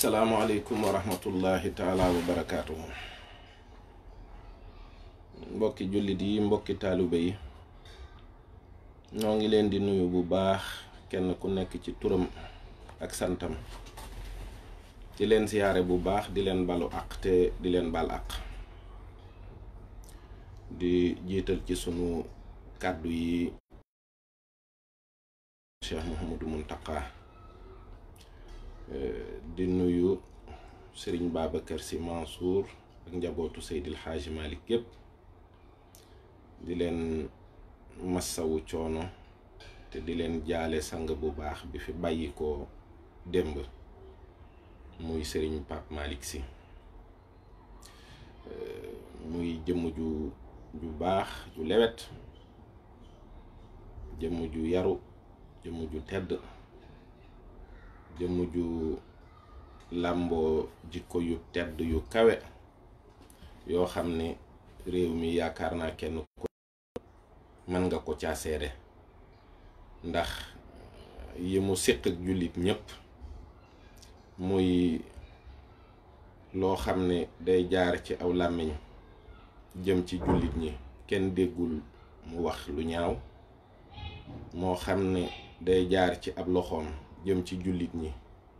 asalaamaaleykum wa rahmatullahi taala wa barakaatuhu. Mbokki jullit yi, mbokki taalibe yi, ñoo ngi leen di nuyu bu baax, kenn ku nekk ci turam ak santam, di leen siyaare bu baax, di leen balu àq te di leen bal àq, di jiital ci sunu kàddu yi Cheikh Mouhamadou Mountakha, di nuyu Serigne Babacar Sy Mansour ak njabootu Seydil Hadji Malick yépp, di leen massawu coono te di leen jaale sang bu baax bi fi bàyyi ko démb muy Serigne Pape Malick Sy, muy jëmm ju baax ju lewet, jëmm ju yaru, jëmm ju tedd, jëmm ju làmboo jikko yu tedd yu kawe yoo xam ne réew mi yaakaar naa kenn ko mën nga ko caa seede, ndax yi mu séq ak jullit ñépp muy loo xam ne day jaar ci aw làmmiñ jëm ci jullit ñi kenn déggul mu wax lu ñaaw, moo xam ne day jaar ci ab loxoom jëm ci jullit ñi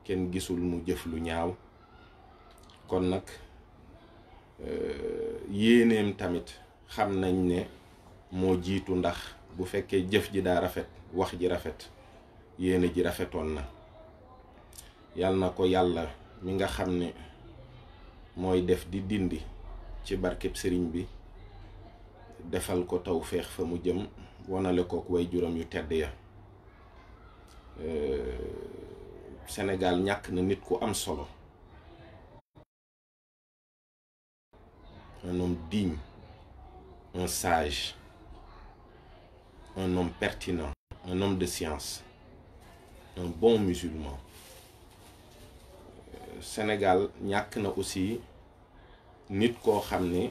kenn gisul mu jëf lu ñaaw. kon nag yéeneem tamit xam nañ ne moo jiitu, ndax bu fekkee jëf ji daa rafet, wax ji rafet, yéene ji rafetoon na. yal na ko yàlla mi nga xam ne mooy def di dindi ci barkeb sëriñ bi defal ko tawféex fa mu jëm, wonale ko way juróom yu tedd ya. Sénégal ñàkk na nit ku am solo, un homme digne, un sage, un homme pertinent, un homme de science, un bon musulman. Sénégal ñàkk na aussi nit koo xam ne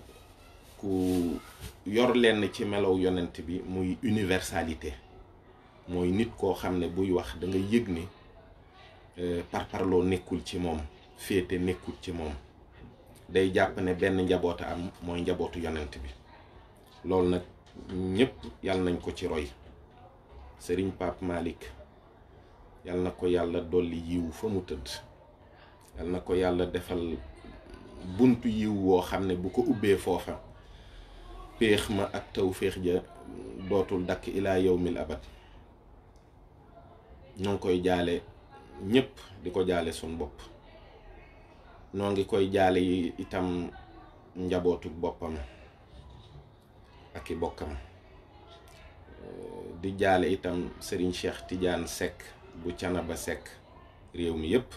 ku yor lenn ci melow yonent bi muy universalité, mooy nit koo xam ne buy wax da nga yëg ni parparloo nekkul ci moom, féete nekkul ci moom, day jàpp ne benn njaboota am, mooy njabootu yonent bi. loolu nag ñépp yal nañ ko ci roy. Serigne Pape Malick yal na ko yàlla dolli yiw fa mu tëdd, yal na ko yàlla defal buntu yiw woo xam ne bu ko ubbee foofa péex ma ak tawféex ja dootul dakk ilaa yawmil abad. ñoo ngi koy jaale ñépp, di ko jaale suñ bopp, noo ngi koy jaale yi itam njabootu boppam ak i bokkam, di jaale itam Serigne Cheikh Tidiane Seck bu Canaba Seck réew mi yépp,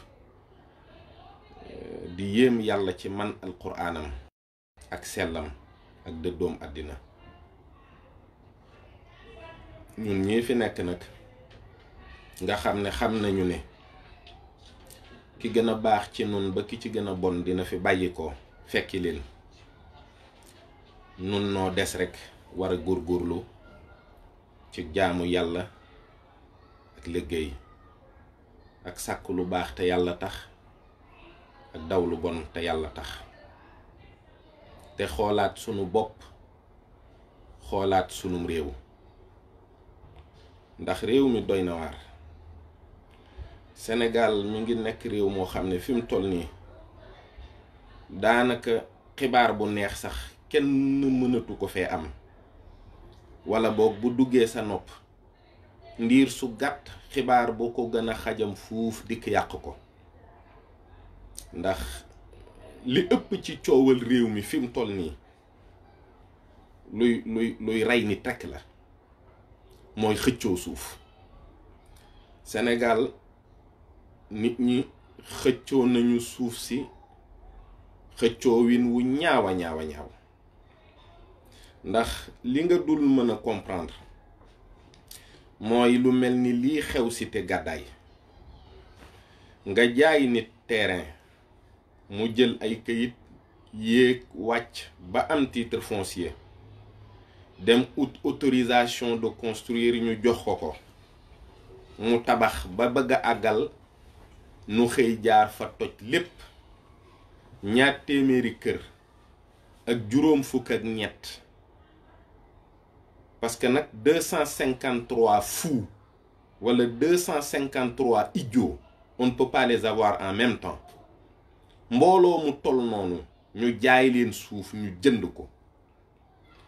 di yéem yàlla ci man alquraanam ak sellam ak dëddoom àddina. ñun ñii fi nekk nag nga xam ne xam nañu ne ki gën a baax ci nun ba ki ci gën a bon dina fi bàyyi ko fekki leen, nun noo des rekk war a góorgóorlu ci jaamu yàlla ak liggéey ak sàkk lu baax te yàlla tax ak daw lu bon te yàlla tax, te xoolaat sunu bopp, xoolaat sunum réew, ndax réew mi doy na waar. Sénégal mi ngi nekk réew moo xam ne fi mu toll nii daanaka xibaar bu neex sax kenn mënatu ko fee am, walla boog bu duggee sa nopp ndiir su gàtt xibaar boo ko gën a xajam fuuf dikk yàq ko. ndax li ëpp ci coowal réew mi fi mu toll nii luy rey nit rekk la, mooy xëccoo suuf. Sénégal nit ñi xëccoo nañu suuf si xëccoo win wu ñaawa ñaawa ñaaw, ndax li nga dul mën a comprendre mooy lu mel ni lii xew Cité Gàddaay, nga jaay nit terrain mu jël ay këyit yéeg wàcc ba am titre foncier, dem ut autorisation de construire ñu jox ko mu tabax ba bëgg a àggal nu xëy jaar fa toj lépp, ñaar téeméeri kër ak juróom fukk ak ñett, parce que nag 253 fous wala 253 idiots on ne peut pas les avoir en même temps. mbooloo mu tol noonu ñu jaay leen suuf ñu jënd ko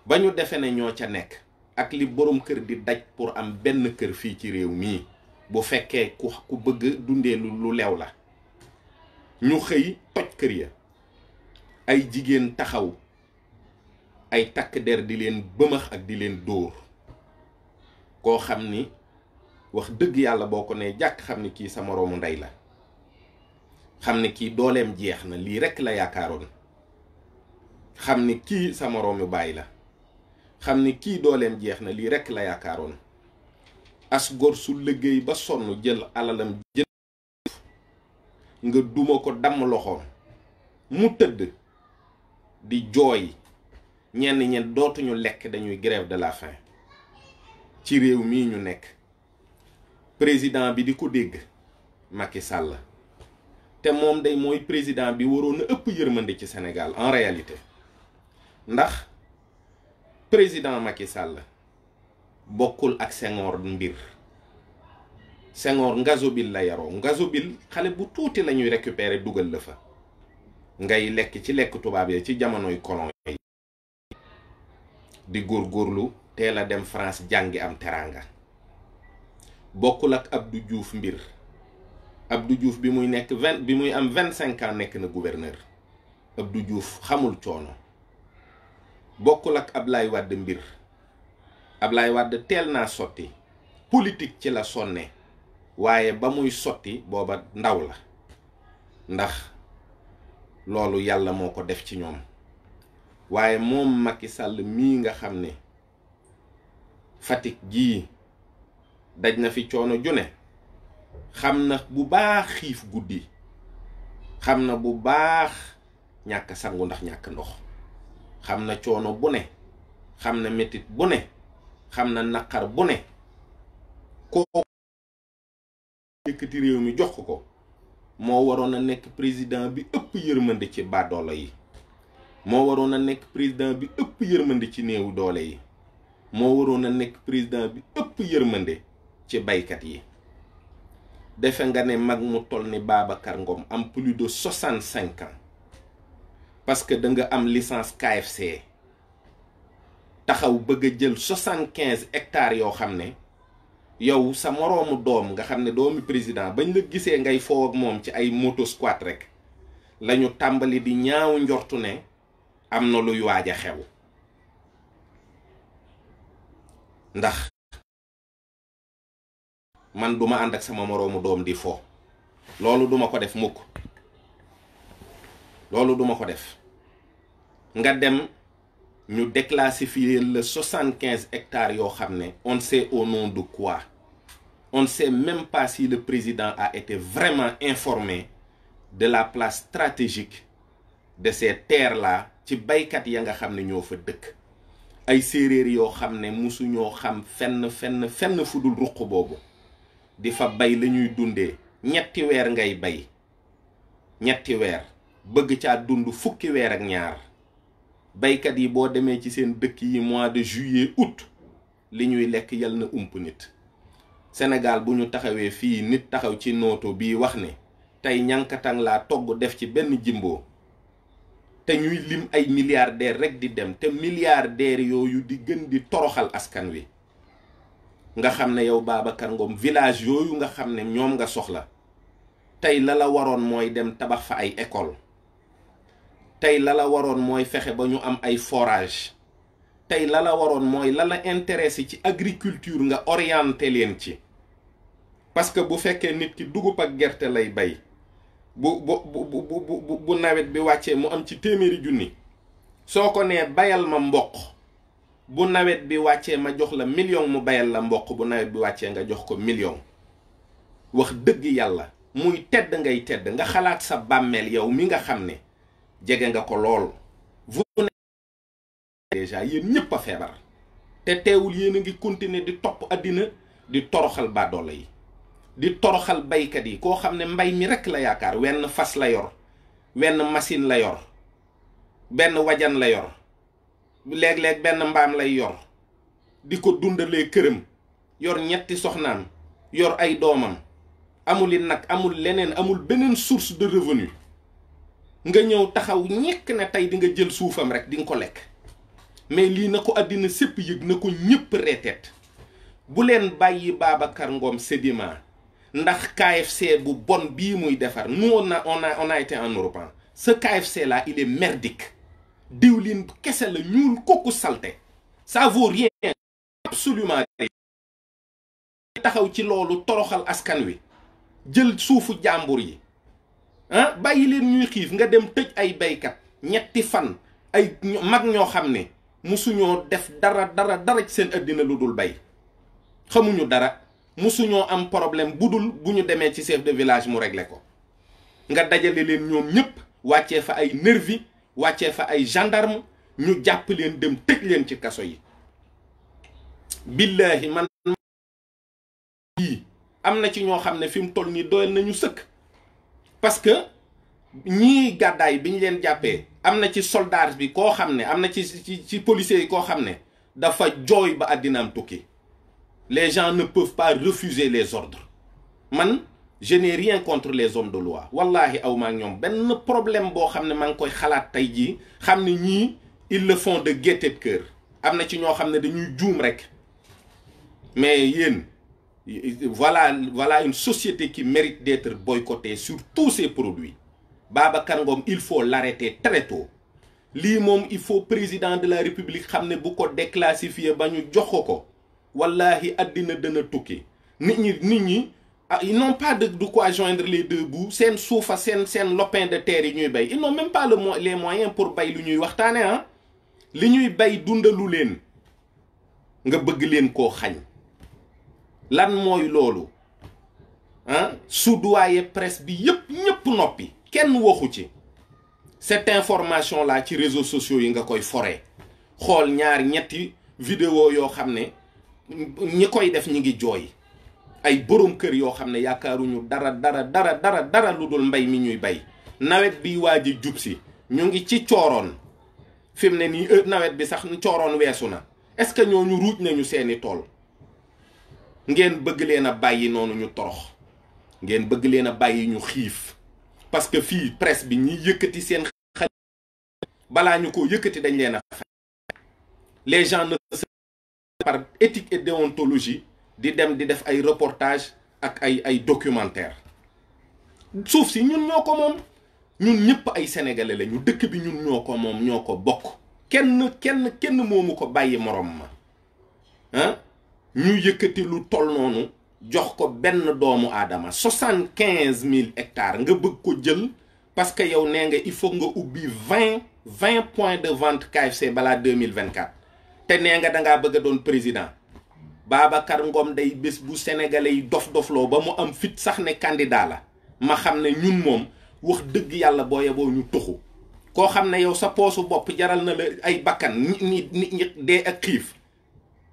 ba ñu defe ne ñoo ca nekk ak li borom kër di daj pour am benn kër fii ci réew mii bu fekkee ku bëgg dundee lu lew la. ñu xëy toj kër ya, ay jigéen taxaw, ay takk der di leen bëmax ak di leen dóor, koo xam ni wax dëgg yàlla boo ko nee jàkk xam ni kii sa moroomu ndey la, xam ni kii dooleem jeex na, lii rekk la yaakaaroon, xam ni kii sa moroomu baay la, xam ni kii dooleem jeex na, lii rekk la yaakaaroon. as gor su liggéey ba sonn jël alalam jël nga duma ko damm loxoom mu tëdd di jooy, ñenn dootuñu lekk, dañuy grève de la faim ci réew mii ñu nekk. président bi di ko dégg Macky Sall, te moom day mooy président bi waroon a ëpp yërmande ci Sénégal en réalité, ndax président Macky Sall bokkul ak Senghor mbir. Senghor ngazobil la yaroo, ngazobil xale bu tuuti la ñuy récupérer dugal la fa ngay lekk ci lekk tubaab yi ci jamonoy colon yi, di góorgóorlu teel a dem France jàngi am teraanga. bokkul ak Abdou Diouf mbir. Abdou Diouf bi muy am 25 ans nekk na gouverneur. Abdou Diouf xamul coono. bokkul ak Ablaye Wade mbir. Ablaye Wade teel naa sotti, politique ci la sonne, waaye ba muy sotti booba ndaw la, ndax loolu yàlla moo ko def ci ñoom. waaye moom Macky Sall mii nga xam ne Fatick gii daj na fi coono june, xam na bu baax xiif guddi, xam na bu baax ñàkk sangu ndax ñàkk ndox, xam na coono bu ne, xam na metit bu ne, xam na naqar bu ne. koo yëkkati réew mi jox ko moo waroon a nekk président bi ëpp yërmande ci baadoolo yi, moo waroon a nekk président bi ëpp yërmande ci néewu doole yi, moo waroon a nekk président bi ëpp yërmande ci baykat yi. defe nga ne mag mu toll ni Babacar Ngom am plus de 65 ans parce que da nga am licence KFC taxaw bëgg a jël 75 hectares yoo xam ne yow sa moroomu doom nga xam ne doomi président bañ la gisee ngay foo ak moom ci ay moto squat rek lañu tàmbali di ñaaw njortu ne am na luy waaj a xew. ndax man duma ànd ak sama moroomu doom di fo, loolu duma ko def mukk, loolu duma ko def. nga dem ñu déclassifier le 75 hectares yoo xam ne on sait au nom de quoi, on ne sait même pas si le président a été vraiment informé de la place stratégique de ces terres là ci baykat ya nga xam ne ñoo fa dëkk. ay séeréer yoo xam ne musu ñoo xam fenn fu dul ruq boobu di fa bay la ñuy dundee. ñetti weer ngay bay, ñetti weer bëgg caa dund fukki weer ak ñaar. baykat yi boo demee ci seen dëkk yi mois de juillet août li ñuy lekk yal na ump nit. Sénégal bu ñu taxawee fii nit taxaw ci nooto bii wax ne tey ñankatang laa togg def ci benn jimboo, te ñuy lim ay milliardaires rek di dem, te milliardaires yooyu di gën di toroxal askan wi. nga xam ne yow Babacar Ngom village yooyu nga xam ne ñoom nga soxla tey la la waroon mooy dem tabax fa ay école, tey la la waroon mooy fexe ba ñu am ay forage, tey la la waroon mooy la la intéressé ci agriculture nga orienté leen ci. parce que bu fekkee nit ki dugub ak gerte lay bay bu nawet bi wàccee mu am ci 100 000 soo ko nee bayal ma mboq, bu nawet bi wàccee ma jox la 1 million mu bayal la mboq, bu nawet bi wàccee nga jox ko 1 million. wax dëgg yàlla muy tedd ngay tedd nga xalaat sa bàmmeel yow mi nga xam ne jege nga ko lool. vous déjà yéen ñëpp a feebar te teewul yéen a ngi continuer di topp àddina di toroxal baadoolo yi. di toroxal baykat yi koo xam ne mbay mi rekk la yaakaar wenn fas la yor wenn machine la yor benn wajan la yor léeg-léeg benn mbaam lay yor di ko dundalee këram yor ñetti soxnaam yor ay doomam amul nag amul leneen amul beneen source de revenu nga ñëw taxaw ñekk ne tey di nga jël suufam rek di nga ko lekk mais lii na ko àddina sépp yëg na ko ñëpp reeteet bu leen bàyyi Babacar Ngom Sedima ndax KFC bu bon bii muy defar nous on a été en Europe. Ce KFC là il est merdique diwlin kese la ñuul kooku salte ça vaut rien absolument rien taxaw ci loolu toroxal askan wi jël suufu jàmbur yi ah bàyyi leen ñuy xiif nga dem tëj ay baykat ñetti fan ay mag ñoo xam ne musuñoo def dara ci seen àddina lu dul bay xamuñu dara musuñoo am problème bu dul bu ñu demee ci chef de village mu réglé ko nga dajale leen ñoom ñëpp wàccee fa ay nervi wàccee fa ay gendarme ñu jàpp leen dem tëj leen ci kaso yi billaahi man yii am na ci ñoo xam ne fi mu toll nii doyal nañu sëkk parce que ñii gàddaay bi ñu leen jàppee am na ci soldat bi koo xam ne am na ci policiers yi koo xam ne dafa jooy ba àddinaam tukki les gens ne peuvent pas refuser les ordres man je n'ai rien contre les hommes de loi wallahi aw maa ñoom benn problème boo xam ne maa ngi koy xalaat tey jii xam ne ñii ils le font de gaieté de cœur am na ci ñoo xam ne dañuy juum rek mais yéen voilà une société qui mérite d'être boycottée sur tous ses produits Babacar Ngom il faut l'arrêter très tôt lii moom il faut président de la république xam ne bu ko déclassifier ba ñu jox ko wallahi àddina dana tukki nit ñi ils n'ont pas de quoi joindre les deux bouts seen suufa seen lopin de terre yi ñuy bay ils n'ont même pas les moyens pour bay lu ñuy waxtaane ah li ñuy bay dundalu leen nga bëgg leen koo xañ lan mooy loolu ah soudoyer presse bi yëpp ñëpp noppi kenn waxu ci cette information là ci réseaux sociaux yi nga koy foree xool ñetti vidéo yoo xam ne ñi koy def ñi ngi jooy ay borom kër yoo xam ne yaakaaruñu dara lu dul mbay mi ñuy bay nawet bi waaj a jub si ñu ngi ci cooroon fi mu ne nii nawet bi sax cooroon weesu na est-ce que ñooñu ruuj nañu seeni tool ngeen bëgg leen a bàyyi noonu ñu torox ngeen bëgg leen a bàyyi ñu xiif parce que fii presse bi ñi yëkkati seen xel balaa ñu ko yëkkati dañ leen a fay les gens ne se par éthique et déontologie di dem di def ay reportage ak ay documentaire suuf si ñun ñoo ko moom ñun ñëpp ay sénégalais la ñu dëkk bi ñun ñoo ko moom ñoo ko bokk kenn moomu ko bàyyi morom ma ah ñu yëkkati lu toll noonu jox ko benn doomu aadama 75 000 hectares nga bëgg ko jël parce que yow nee nga il faut nga ubbi 20 points de vente KFC balaa 2024 te nee nga dangaa bëgg a doon président Babacar Ngom day bés bu sénégalais yi dof-dofloo ba mu am fit sax ne candidat la ma xam ne ñun moom wax dëgg yàlla boo yeboo ñu tuxu koo xam ne yow sa poosu bopp jaral na la ay bakkan ñi dee ak xiif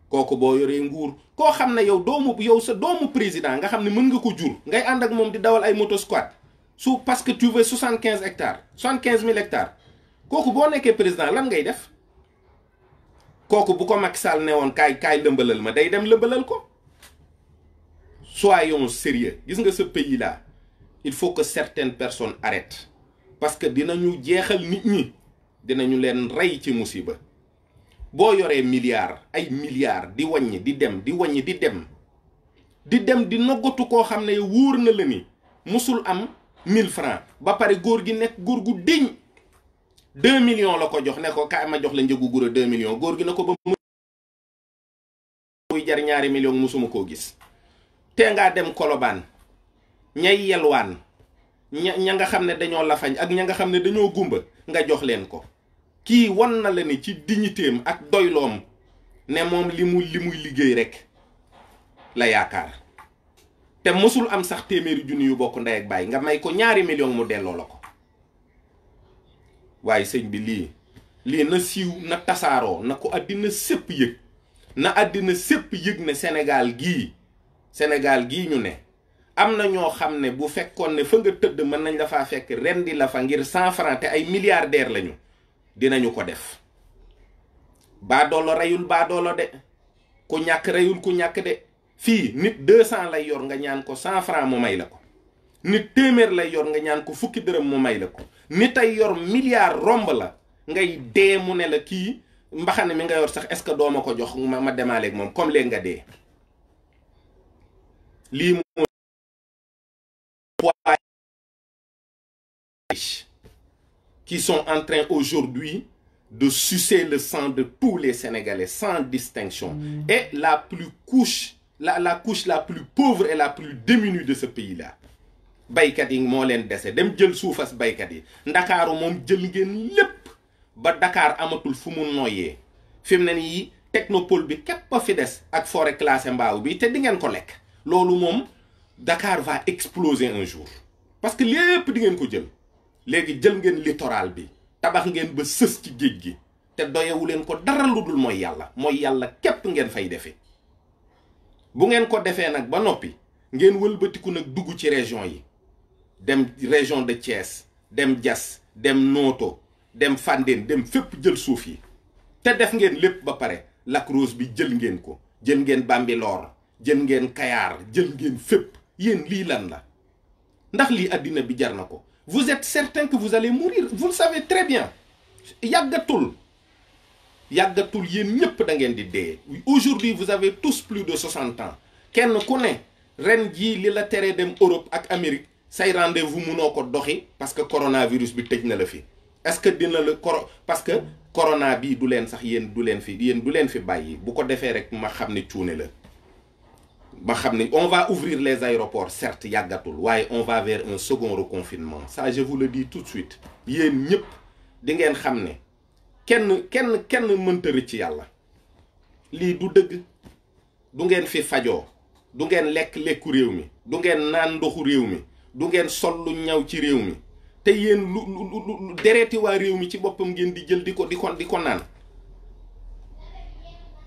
kooku boo yoree nguur koo xam ne yow sa doomu président nga xam ne mën nga ko jur ngay ànd ak moom di dawal ay moto squat parce que tu veux 75 hectares 75 000 hectares kooku boo nekkee président lan ngay def kooku bu ko Macky Sall ne woon kaay lëmbalal ma day dem lëmbalal ko soyons sérieux gis nga ce pays là il faut que certaines personnes arrêtent parce que dinañu jeexal nit ñi dinañu leen rey ci musiba boo yoree ay milliards di wàññi di dem di noggatu koo xam ne wóor na la ni musul am 1000 francs ba pare góor gi nekk góor gu diñ 2 millions la ko jox ne ko kaay ma jox la njëgu gura 2 millions góor gi na ko ba muy jar 2 millions musuma koo gis te ngaa dem Kolobaan ñay yelwaan ña nga xam ne dañoo lafañ ak ña nga xam ne dañoo gumba nga jox leen ko kii wan na la ni ci dignitéem ak doyloom ne moom li muy liggéey rek la yaakaar te mësul am sax téeméeri junni yu bokk ndey ak baay nga may ko 2 millions mu delloo la ko waaye sëñ bi lii na siiw na tasaaroo na ko àddina sépp yëg ne Sénégal gii ñu ne am na ñoo xam ne bu fekkoon ne fa nga tëdd mën nañ la faa fekk rendi la fa ngir 100 francs te ay milliardaires lañu dinañu ko def. baadoolo reyul baadoolo de, ku ñàkk reyul ku ñàkk de. fii nit 200 lay yor nga ñaan ko 100 francs mu may la ko. nit téeméer lay yor nga ñaan ko fukki dërëm mu may la ko. nit ay yor milliard romb la ngay dee mu ne la kii mbaxane mi nga yor sax est-ce que doo ma ko jox ma demaaleeg moom comme léegi nga dee. lii mooy qui sont en train aujourd'hui de sucer le sang de tous les Sénégalais sans distinction. Et la couche la plus pauvre et la plus démunie de ce pays-là. baykat yi moo leen dese dem jël suufas baykat yi ndakaaru moom jël ngeen lépp ba Dakar amatul fu mu noyyee fi mu ne nii technopole bi képp a fi des ak forêt classée mbaaw bi te di ngeen ko lekk. loolu moom Dakar va exploser un jour parce que lépp di ngeen ko jël. léegi jël ngeen littoral bi tabax ngeen ba sës ci géej gi te doyewu leen ko dara lu dul mooy yàlla képp ngeen fay defee. bu ngeen ko defee nag ba noppi ngeen wëlbatiku nag dugg ci région yi dem région de Thiès dem Diass dem Noto dem Fandène dem fépp jël suuf yi te def ngeen lépp ba pare. Lac Rose bi jël ngeen ko jël ngeen Bambilor jël ngeen Kayar jël ngeen fépp. yéen lii lan la ndax lii àddina bi jar na ko. vous êtes certain que vous allez mourir vous le savez très bien. yàggatul yéen ñëpp da ngeen di dee. aujourd'hui vous avez tous plus de 60 ans. kenn ku ne ren jii li la teree dem Europe ak Amérique say rendez-vous munoo ko doxi parce que coronavirus bi tëj na la fi. est-ce que dina la parce que corona bii du leen sax yéen du leen fi bàyyi bu ko defee rek ma xam ne cuune la. ma xam ne on va ouvrir les aéroports certes yàggatul waaye on va vers un second reconfinement ça je vous le dis tout de suite. yéen ñëpp di ngeen xam ne kenn mënta rëcc yàlla. lii du dëgg du ngeen fi fajoo du ngeen lekku réew mi du ngeen naan ndoxu réew mi du ngeen sol lu ñaw ci réew mi te yéen lu dereeti waa réew mi ci boppam ngeen di jël di ko naan.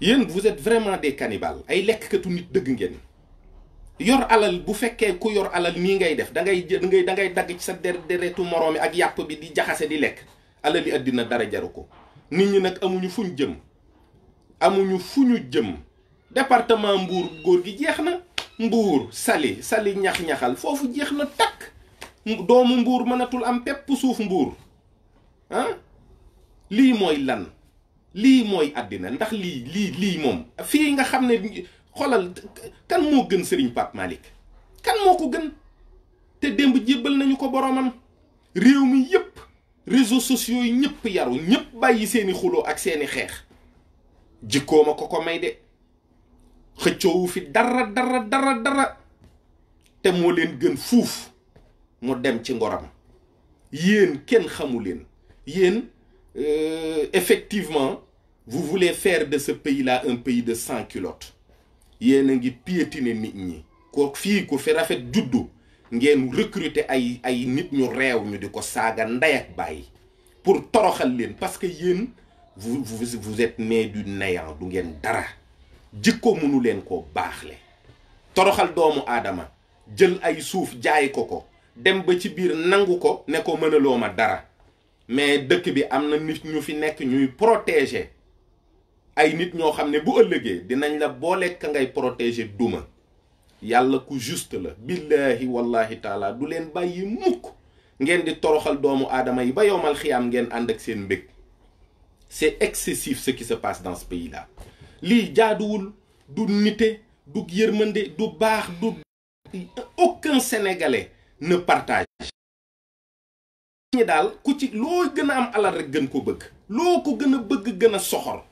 yéen vous êtes vraiment des cannibales ay lekkkatu nit dëgg ngeen. yor alal bu fekkee ku yor alal nii ngay def da ngay dagg ci sa deretu moroomi ak yàpp bi di jaxase di lekk. alali àddina dara jaru ko. nit ñi nag amuñu fu ñu jëm. département Mbour góor gi jeex na. Mbour Saly ñax-ñaxal foofu jeex na takk. doomu Mbour mënatul am pepp suuf Mbour. lii mooy lan. lii mooy àddina ndax lii moom fii nga xam ne xoolal kan moo gën Serigne Pape Malick kan moo ko gën te démb jébbal nañu ko boromam. réew mi yépp réseaux sociaux yi ñëpp yaru ñëpp bàyyi seeni xuloo ak seeni xeex. jikkooma ko may de xëccoowu fi dara te moo leen gën fuuf mu dem ci ngoram. yéen kenn xamu leen yéen effectivement vous voulez faire de ce pays-là un pays de sans culottes. yéen a ngi piétiner nit ñi ko fii ku fi rafet juddu ngeen recruter ay nit ñu réew ñu di ko saaga ndey ak bàyyi pour toroxal leen parce que yéen vous êtes né du néant du ngeen dara. jikko mënu leen koo baaxle. toroxal doomu aadama jël ay suuf jaay ko dem ba ci biir nangu ko ne ko mënaloo ma dara. mais dëkk bi am na nit ñu fi nekk ñuy protéger ay nit ñoo xam ne bu ëllëgee dinañ la boole ka ngay protéger duma. yàlla ku juste la billahi wallahi taala du leen bàyyi mukk ngeen di toroxal doomu aadama yi ba yowmal xiyaam ngeen ànd ak seen mbég. c'est excessif ce qui se passe dans ce pays-là. lii jaaduwul du nite du yërmande du baax du aucun Sénégalais ne partage. ñi daal ku ci loo gën a am alal rek gën ko bëgg loo ko gën a bëgg gën a soxor.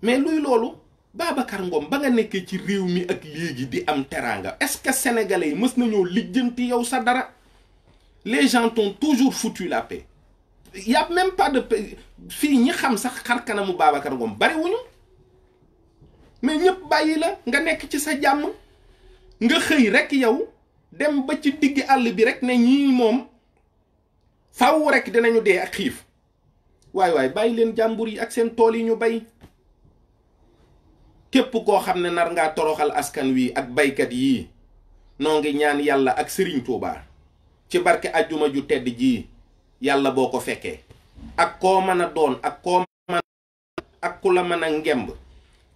mais luy loolu Babacar Ngom ba nga nekkee ci réew mi ak léegi di am teraanga est-ce que sénégalais yi mës nañoo lijjanti yow sa dara. les gens t'ont toujours foutu la paix. y a même pas de paix fii ñi xam sax xar kanamu Babacar Ngom bari wuñu mais ñëpp bàyyi la nga nekk ci sa jàmm nga xëy rek yow dem ba ci digg àll bi rek ne ñii moom faw rek dinañu dee ak xiif. waay bàyyi leen jàmbur yi ak seen tool yi ñu bay. képp koo xam ne nar ngaa toroxal askan wi ak baykat yii noo ngi ñaan yàlla ak Serigne Touba ci barke ajjuma ju tedd ji yàlla boo ko fekkee ak koo mën a doon ak koo mën ak ku la mën a ngemb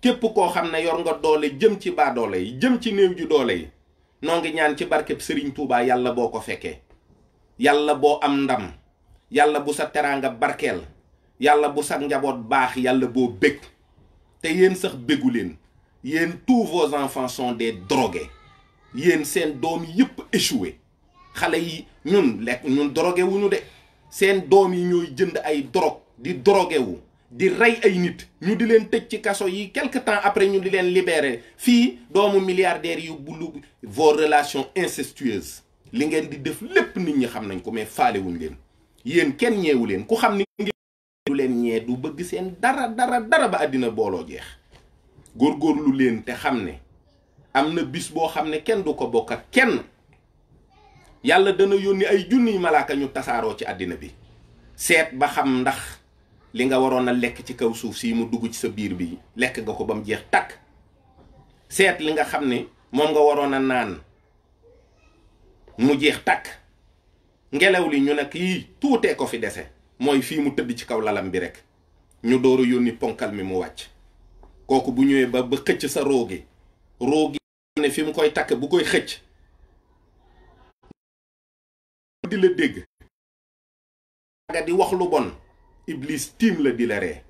képp koo xam ne yor nga doole jëm ci baadoole yi jëm ci néew ju doole yi noo ngi ñaan ci barkeb Serigne Touba yàlla boo ko fekkee yàlla boo am ndam yàlla bu sa teraanga barkeel yàlla bu sa njaboot baax yàlla boo bég te yéen sax bégu leen yéen tous vos enfants sont des drogués yéen seen doom yëpp échoué xale yi ñun drogué wuñu de seen doom yi ñooy jënd ay drogue di drogué wu di rey ay nit ñu di leen tëj ci kaso yi quelque temps après ñu di leen libéré fii doomu milliardaires yu bulu vos relations incestueuses li ngeen di def lépp nit ñi xam nañ ko mais faalewuñ leen yéen kenn ñeewu leen ku xam ni ngeen du leen ñee du bëgg seen dara ba àddina booloo jeex góorgóorlu leen te xam ne am na bis boo xam ne kenn du ko bokk ak kenn yàlla dana yónni ay junniy malaaka ñu tasaaroo ci àddina bi seet ba xam ndax li nga waroon a lekk ci kaw suuf si mu dugg ci sa biir bi lekk nga ko ba mu jeex takk seet li nga xam ne moom nga waroon a naan mu jeex takk ngelaw li ñu nekk yii tuutee ko fi dese mooy fii mu tëdd ci kaw lalam bi rek ñu door a yónni ponkal mi mu wàcc kooku bu ñëwee ba xëcc sa roogi ne fi mu koy takk bu koy xëcc di la dégg nga di wax lu bon iblis tiim la di la ree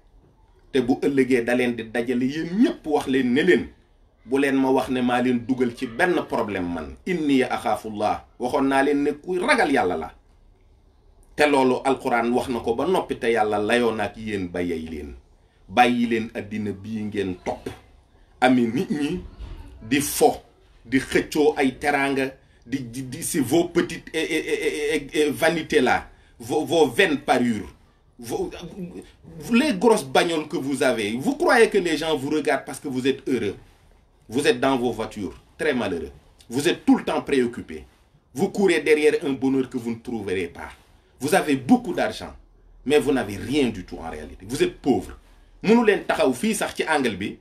te bu ëllëgee da leen di dajale yéen ñépp wax leen ne leen bu leen ma wax ne maa leen dugal ci benn problème man inni axaafullah waxoon naa leen ne ku ragal yàlla la te loolu alquran wax na ko ba noppi te yàlla layoo na ak yéen ba yey leen bàyyi leen àddina bii ngeen topp ami nit ñi di fo di xëccoo ay teraanga di si vos petites vanités là vos vaines parures les grosses bagnoles que vous avez vous croyez que les gens vous regardent parce que vous êtes heureux vous êtes dans vos voitures très malheureux vous êtes tout le temps préoccupés vous courez derrière un bonheur que vous ne trouverez pas vous avez beaucoup d'argent mais vous n'avez rien du tout en réalité vous êtes pauvre mënu leen taxaw fii sax ci angle bi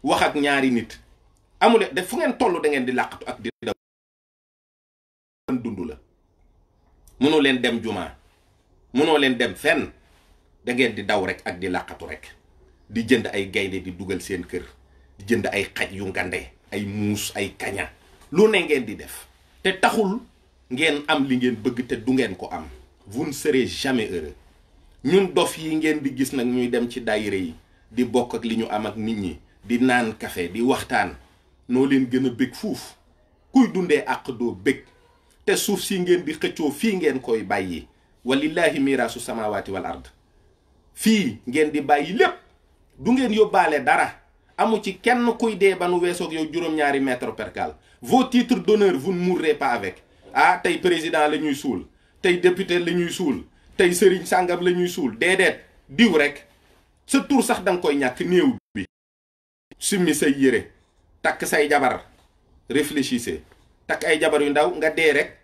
wax ak ñaari nit amule def fu ngeen toll da ngeen di làqatu ak di daw dund la mënoo leen dem jumaa mënoo leen dem fenn da ngeen di daw rek ak di làqatu rek di jënd ay gaynde di dugal seen kër di jënd ay xaj yu ngande ay muus ay kaña lu ne ngeen di def te taxul ngeen am li ngeen bëgg te du ngeen ko am vous ne serez jamais heureux ñun dof yi ngeen di gis nag ñuy dem ci daayira yi di bokk ak li ñu am ak nit ñi di naan café di waxtaan noo leen gën a bég fuuf kuy dundee àq doo bég te suuf si ngeen di xëccoo fii ngeen koy bàyyi walillahi miraasu samawati wal ard fii ngeen di bàyyi lépp du ngeen yóbbaale dara amu ci kenn kuy dee ba nu weesoog yow juróom-ñaari mètre percale vos titres d'honneur vous ne mourrez pas avec ah tey président la ñuy suul tey député la ñuy suul tey sëriñ sàngam la ñuy suul déedéet diw rek sa tur sax da nga koy ñàkk néew bi summi say yére takk say jabar réfléchissez takk ay jabar yu ndaw nga dee rek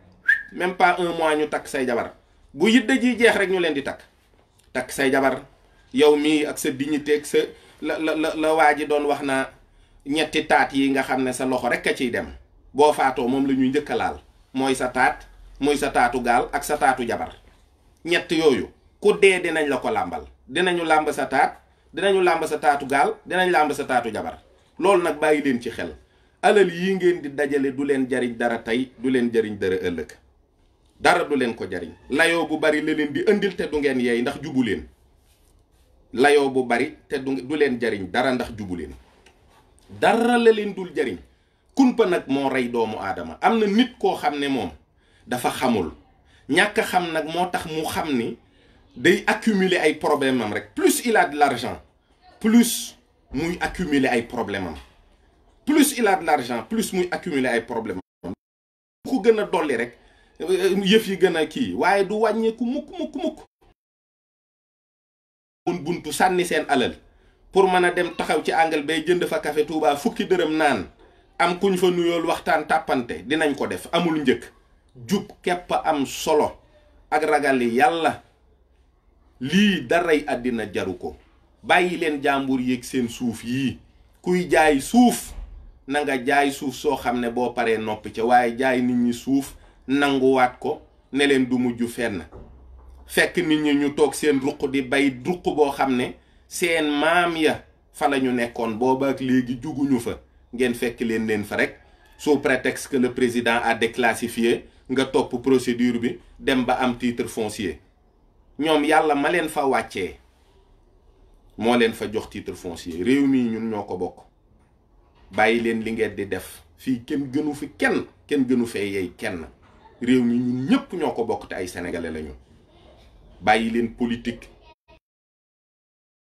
même pas un mois ñu takk say jabar bu yidda ji jeex rek ñu leen di takk say jabar yow mii ak sa dignité ak sa la waa ji doon wax na ñetti taat yi nga xam ne sa loxo rek a ciy dem boo faatoo moom la ñuy njëkk a laal mooy sa taat mooy sa taatu gaal ak sa taatu jabar ñett yooyu ku dee dinañ la ko làmbal dinañu làmb sa taat dinañu làmb sa taatu gaal dinañ làmb sa taatu jabar loolu nag bàyyi leen ci xel alal yi ngeen di dajale du leen jariñ dara tey du leen jariñ dara ëllëg dara du leen ko jariñ layoo bu bari la leen di indil te du ngeen yeey ndax jubu leen layoo bu bari te du leen jariñ dara ndax jubu leen dara la leen dul jariñ kumpa nag moo rey doomu aadama am na nit koo xam ne moom dafa xamul ñàkk xam nag moo tax mu xam ni day accumuler ay problème am rek plus il a de l'argent plus muy accumuler ay problème am plus il a de l'argent plus muy accumuler ay problème am ku gën a dolli rek yëf yi gën a kii waaye du wàññeeku mukk mun buntu sànni seen alal pour mën a dem taxaw ci angle bay jënd fa café Touba fukki dërëm naan am kuñ fa nuyool waxtaan tàppante dinañ ko def amul njëkk jub képp am solo ak ragali yàlla lii daray àddina jaru ko bàyyi leen jàmbur yéeg seen suuf yii kuy jaay suuf na nga jaay suuf soo xam ne boo paree noppi ca, waaye jaay nit ñi suuf nanguwaat ko ne leen du mujj fenn. fekk nit ñi ñu toog seen ruq di bay ruq boo xam ne seen maam ya fa la ñu nekkoon booba ak léegi juguñu fa, ngeen fekk leen fa rek sous prétexte que le président a déclassifié nga topp procédure bi dem ba am titre foncier. ñoom yàlla ma leen fa wàccee moo leen fa jox titre foncier. réew mi ñun ñoo ko bokk, bàyyi leen li ngeen di def. fii kenn gënu fi kenn gënu fee yey kenn. réew mi ñun ñëpp ñoo ko bokk te ay sénégalais lañu. bàyyi leen politique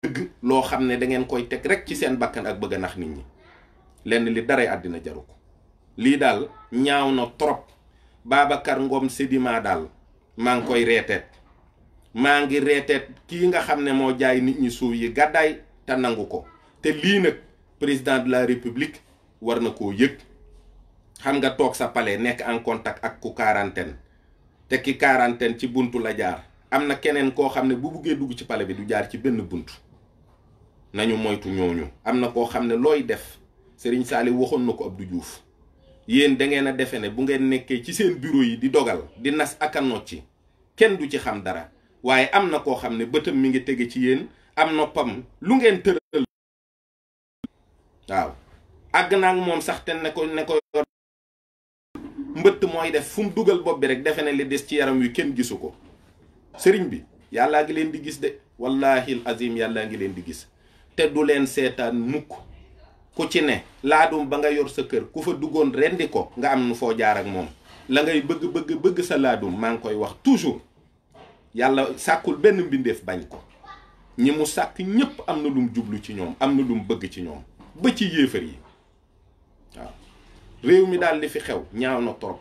dëgg loo xam ne da ngeen koy teg rek ci seen bakkan ak bëgg a nax nit ñi. lenn li daray àddina jaru ko. lii daal ñaaw na trop. Babacar Ngom Sedima daal maa ngi koy reeteet. maa ngi reeteet kii nga xam ne moo jaay nit ñi suuf yi gàddaay te nangu ko. te lii nag président de la république war na koo yëg. xam nga toog sa palais nekk en contact ak ku quarantaine te ki quarantaine ci buntu la jaar. am na keneen koo xam ne bu buggee dugg ci palais bi du jaar ci benn buntu. nañu moytu ñooñu. am na koo xam ne looy def Serigne Saliou waxoon na ko Abdou Diouf. yéen da ngeen a defe ne bu ngeen nekkee ci seen bureau yi di dogal di nas ak a nocci kenn du ci xam dara. waaye am na koo xam ne bëtam mi ngi tege ci yéen, am noppam lu ngeen tëral. waaw àgg naa ak moom sax te ne ko yor mbëtt mooy def fu mu dugal bopp bi rek defe ne li des ci yaram wi kenn gisu ko. sëriñ bi yàllaa ngi leen di gis de, wallahi azim yàllaa ngi leen di gis te du leen seetaan mukk. ku ci ne laadum ba nga yor sa kër ku fa duggoon rendi ko nga am nu foo jaar ak moom. la ngay bëgg sa laadum maa ngi koy wax toujours. yàlla sàkkul benn mbindeef bañ ko. ñi mu sàkk ñépp am na lum jublu ci ñoom, am na lum bëgg ci ñoom ba ci yéefar yi. waaw réew mi daal li fi xew ñaaw na trop.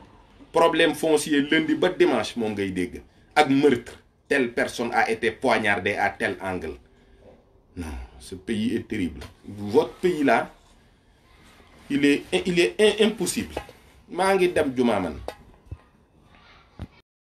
problème foncier lundi ba dimanche moom ngay dégg. ak meurtre, telle personne a été poignardée à tel angle. Non, ce pays est terrible. Votre pays là, il est impossible. maa ngi dem jumaa man